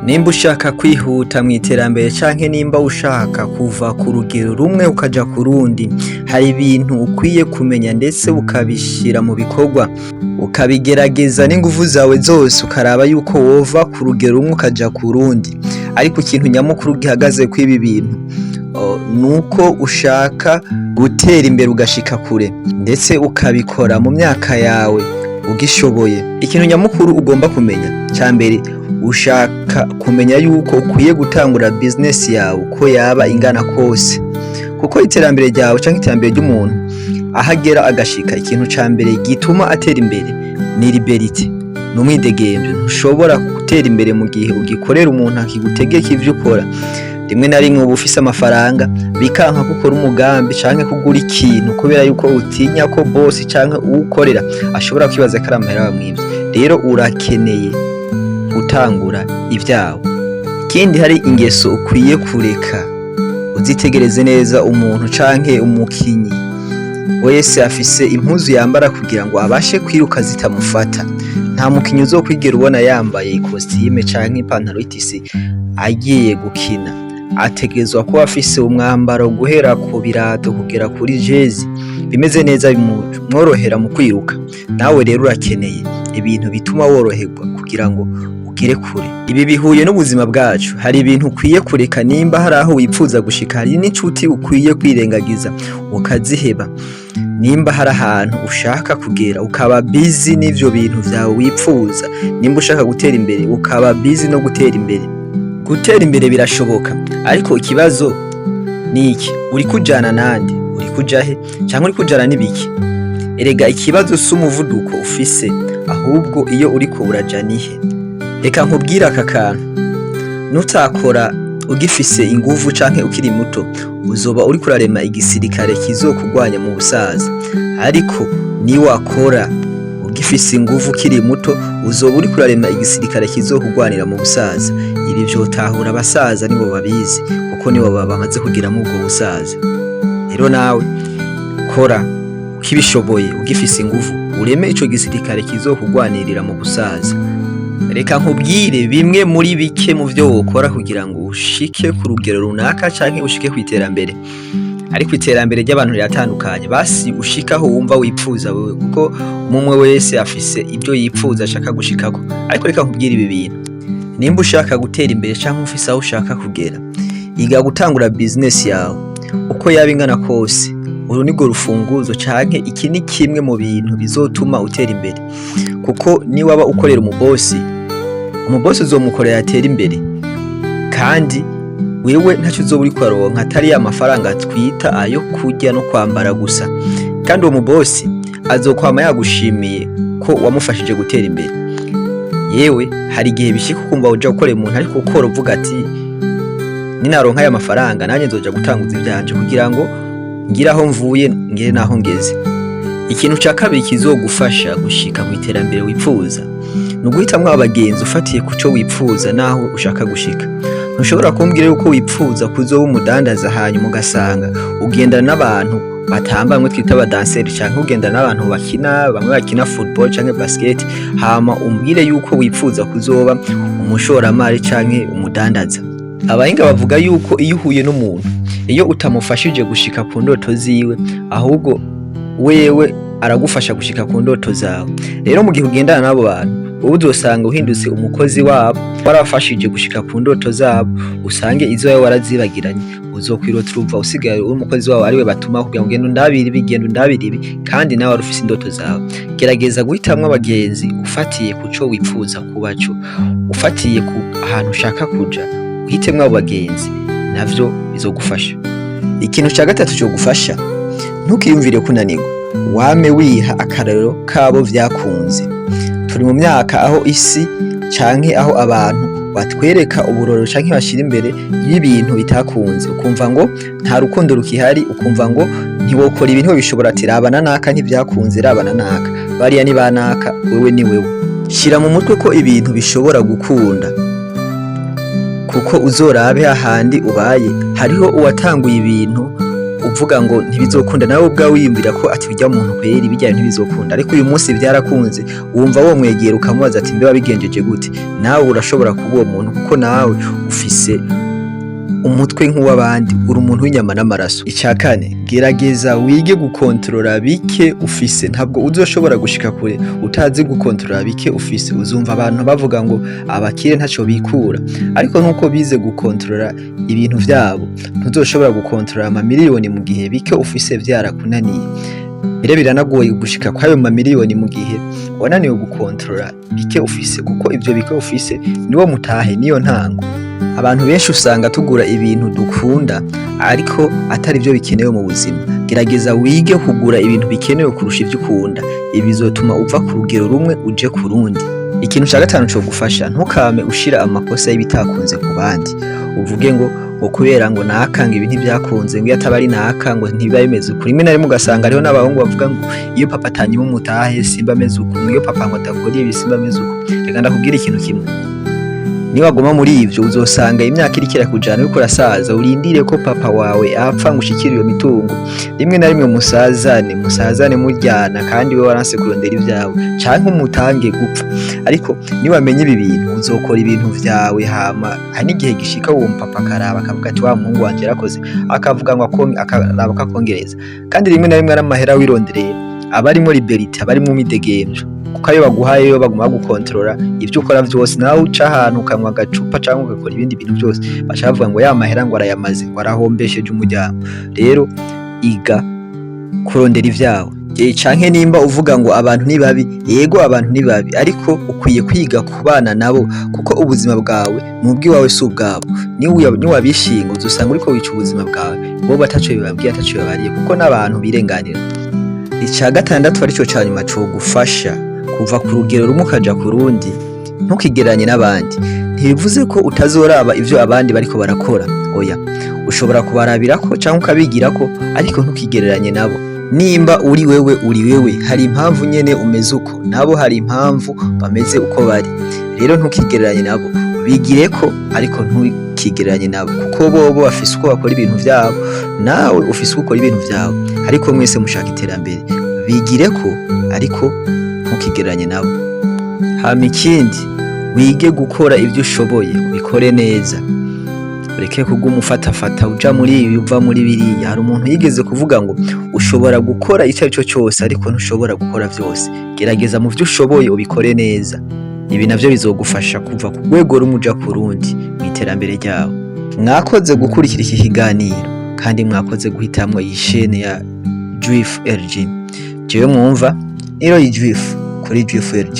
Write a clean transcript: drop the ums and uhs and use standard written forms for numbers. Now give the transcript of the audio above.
Nimba ushaka kwihuta mw'iterambere canke nimba ushaka kuva ku rugero rumwe ukaja ku rundi, hari ibintu ukwiye kumenya ndetse ukabishira mu bikorwa, ukabigerageza n'inguvu zawe zose, ukaraba yuko wova ku rugero rumwe ukaja ku rundi. Ariko ikintu nyamukuru gihagaze kw'ibi bintu nuko ushaka gutera imbere ugashika kure, ndetse ukabikora mu myaka yawe ugishoboye. Ikintu nyamukuru ugomba kumenya ca mbere, ushaka kumenya yuko ukwiye gutangura business yawe uko yaba ingana kose, kuko iterambere ryawe canke iterambere ry'umuntu aho agera agashika, ikintu ca mbere gituma atera imbere ni liberté, ni umwidegemvyo. Ntushobora gutera imbere mu gihe ugikorera umuntu akigutegeka ivyo ukora. Rimwe na rimwe uba ufise amafaranga, bikanka ko ukora umugambi canke kugura ikintu kubera yuko utinya ko boss canke uwukorera ashobora kwibaza ko ari amahera wamwivye. Rero urakeneye gutangura ivyawe. Ikindi, hari ingeso ukwiye kureka. Uzitegereze neza, umuntu canke umukinyi wese afise impuzu yambara kugira ngo abashe kwiruka zitamufata. Nta mukinyi uzokwigera ubona yambaye ikositime canke ipantaro y'itisi agiye gukina. Ategerezwa kuba afise umwambaro guhera ku birato kugera kuri jezi bimeze neza, bimworohera mu kwiruka. Nawe rero urakeneye ibintu bituma woroherwa kugira ngo ugere kure. Ibi bihuye n'ubuzima bwacu. Hari ibintu ukwiye kureka nimba hari aho wipfuza gushika. Hari n'inshuti ukwiye kwirengagiza ukaziheba nimba hari ahantu ushaka kugera, ukaba busy n'ivyo bintu vyawe wipfuza. Nimba ushaka gutera imbere, ukaba busy no gutera imbere. Gutera imbere birashoboka, ariko ikibazo ni iki: uriko ujana nande? Uriko uja he? Canke uriko ujana n'ibiki? Erega ikibazo si umuvuduko ufise, ahubwo iyo uriko uraja nihe? Reka nkubwire aka kantu: nutakora ugifise inguvu canke ukiri muto, uzoba uriko urarema igisirikare kizokugwanya mu busaza. Ariko niwakora ugifise inguvu ukiri muto, uzoba uriko urarema igisirikare kizokugwanira mu busaza. Ibi vyotahura abasaza, nibo babizi, kuko nibo bamaze kugiramwo ubwo busaza. Rero nawe kora ukibishoboye, ugifise inguvu, ureme ico gisirikare kizokugwanirira mu busaza. Reka nkubwire bimwe muri bike mu vyo wokora kugira ngo ushike ku rugero runaka canke ushike kw'iterambere. Ariko iterambere ry'abantu riratandukanye. Basi ushike aho wumva wipfuza wewe, kuko umwe wese afise ivyo yipfuza ashaka gushikako. Ariko reka nkubwire ibi bintu: nimba ushaka gutera imbere canke ufise aho ushaka kugera, iga gutangura business yawe uko yaba ingana kose. Uru nirwo rufunguzo, canke iki ni kimwe mu bintu bizotuma utera imbere, kuko niwaba ukorera umubosi, umubosi uzomukorera atere imbere, kandi wewe ntaco uzoba uriko uraronka atari ya mafaranga twita ayo kurya no kwambara gusa. Kandi uwo mubosi azokwama yagushimiye ko wamufashije gutera imbere. Yewe, hari igihe bishika ukumva uja gukorera umuntu, ariko ukora uvuga ati: "Ninaronka aya mafaranga, nanjye nzoja gutanguza ivyanje kugira ngo ngire aho mvuye ngere naho ngeze." Ikintu ca kabiri kizogufasha gushika mu iterambere wipfuza ni uguhitamwo abagenzi ufatiye kuco wipfuza naho ushaka gushika. Ntushobora kumbwira yuko wipfuza kuzoba umudandaza, hanyuma ugasanga ugendana n'abantu batamba, bamwe twita abadanseri, canke ugendana n'abantu bakina, bamwe bakina football canke basket, hama umbwire yuko wipfuza kuzoba umushoramari canke umudandaza. Abahinga bavuga yuko iyo uhuye n'umuntu, iyo utamufashije gushika ku ndoto ziwe, ahubwo wewe aragufasha gushika ku ndoto zawe. Rero mu gihe ugendana n'abo bantu, wowe uzosanga uhindutse umukozi wabo, warabafashije gushika ku ndoto zabo, usange izo wawe warazibagiranye. Uzokwirota urumva usigaye uri umukozi wabo, ariwe batuma kugira ngo ugende undabire ibi, genda undabire ibi, kandi nawe wari ufise indoto zawe. Gerageza guhitamwo abagenzi ufatiye ku co wipfuza kuba co, ufatiye ku ahantu ushaka kuja, uhitemwo abo bagenzi, navyo bizogufasha. Ikintu ca gatatu cogufasha: ntukiyumvire kunanirwa, wame wiha akarorero kabo vyakunze. Turi mu myaka aho isi canke aho abantu batwereka uburorero canke bashira imbere y'ibintu bitakunze, ukumva ngo nta rukundo rukihari, ukumva ngo ntiwokora ibi, ntiwobishobora, ati rabana naka ntivyakunze, rabana naka, bariya ni banaka, wewe ni wewe. Shira mu mutwe ko ibintu bishobora gukunda, kuko uzorabe hahandi ubaye hariho uwatanguye ibintu. Ubona Uvuga ngo ntibizokunda, nawe ubwawe wiyumvira ko ati bijya muntu kweri bijya ntibizokunda, ariko uyu munsi byarakunze. Wumva womwegera ukamubaza ati: "Mbe wabigenjeje gute?" Nawe urashobora kuba uwo muntu, kuko nawe ufise umutwe nk'uw'abandi, uri umuntu w'inyama n'amaraso. Icya kane, gerageza wige gukontorora bike ufise. Ntabwo uzoshobora gushika kure utazi gukontorora bike ufise. Uzumva abantu bavuga ngo abakire ntaco bikura, ariko nkuko bize gukontorora ibintu vyabo, ntuzoshobora gukontorora amamiliyoni mu gihe bike ufise vyarakunaniye. Mbere biranagoye gushika kw'ayo mamiliyoni mu gihe wananiwe gukontorora bike ufise, kuko ivyo bike ufise niwo mutahe, niyo ntango. Abantu benshi usanga tugura ibintu dukunda, ariko atari byo bikenewe mu buzima. Gerageza wige kugura ibintu bikenewe kurusha ivyo ukunda. Ibi bizotuma uva ku rugero rumwe uje ku rundi. Ikintu ca gatanu cogufasha: ntukame ushira amakosa y'ibitakunze ku bandi, uvuge ngo kubera ngo naka ngo ibi ntibyakunze, ngo iyo ataba ari naka ngo ntibiba bimeze uku. Rimwe na rimwe ugasanga hariho n'abahungu bavuga ngo iyo papa atanyima umutahe simba ameze uku, ngo iyo papa ngo adakora ibi simba ameze uku. Reka ndakubwira ikintu kimwe: niwaguma muri ivyo, uzosanga imyaka iriko irakujana, uriko urasaza, urindire ko papa wawe apfa ngo ushikire iyo mitungo. Rimwe na rimwe musazane, musazane muryana, kandi we waranse kurondera ivyawe, canke umutange gupfa. Ariko niwamenya ibi bintu, uzokora ibintu vyawe, hama hari n'igihe gishika uwo mupapa akaraba akavuga ati: "Wa muhungu wanje yarakoze", akavuga ngo akaraba ko akongereza. Kandi rimwe na rimwe ari amahera wirondereye aba arimwo liberté, aba arimwo umwidegemvyo, kuko ayo baguhaye yo baguma bagukontorora ivyo ukora vyose. Nawe uca ahantu ukanywa agacupa canke ugakora ibindi bintu byose, baca bavuga ngo ya mahera ngo arayamaze, ngo arahombesheje umuryango. Rero iga kurondera ivyawe. Canke nimba uvuga ngo abantu ni babi, yego, abantu ni babi, ariko ukwiye kwiga kubana nabo, kuko ubuzima bwawe ni ubw'iwawe, si ubwabo. Niwabishinga uzosanga uriko wica ubuzima bwawe, bo bataco bibabwiye, ataco bibabariye, kuko n'abantu birenganira. Ica gatandatu, arico ca nyuma, cogufasha kuva ku rugero rumwe ukaja ku rundi: ntukigereranye n'abandi. Ntibivuze ko utazoraba ivyo abandi bariko barakora, oya. Ushobora kubarabirako canke ukabigirako, ariko ntukigereranye nabo. Nimba uri wewe, uri wewe, hari impamvu nyene umeze uko, nabo hari impamvu bameze uko bari. Rero ntukigereranye nabo, bigireko, ariko ntukigereranye nabo, kuko bobo bafise uko bakora ibintu vyabo, nawe ufise uko ukora ibintu vyawe, ariko mwese mushaka iterambere. Bigireko, ariko ntukigereranye nabo. Hama ikindi, wige gukora ivyo ushoboye, ubikore neza, ureke kuguma ufatafata, uja muri ibi, uva muri biriya. Hari umuntu yigeze kuvuga ngo ushobora gukora ico ari cyo cyose, ariko ntushobora gukora vyose. Gerageza mu vyo ushoboye, ubikore neza. Ibi navyo bizogufasha kuva ku rwego rumwe uja ku rundi mu iterambere ryawe. Mwakoze gukurikira iki kiganiro, kandi mwakoze guhitamwo iyi chaîne ya Juif LG. Jewe mwumva Niroyi Juif kuri Juif LG.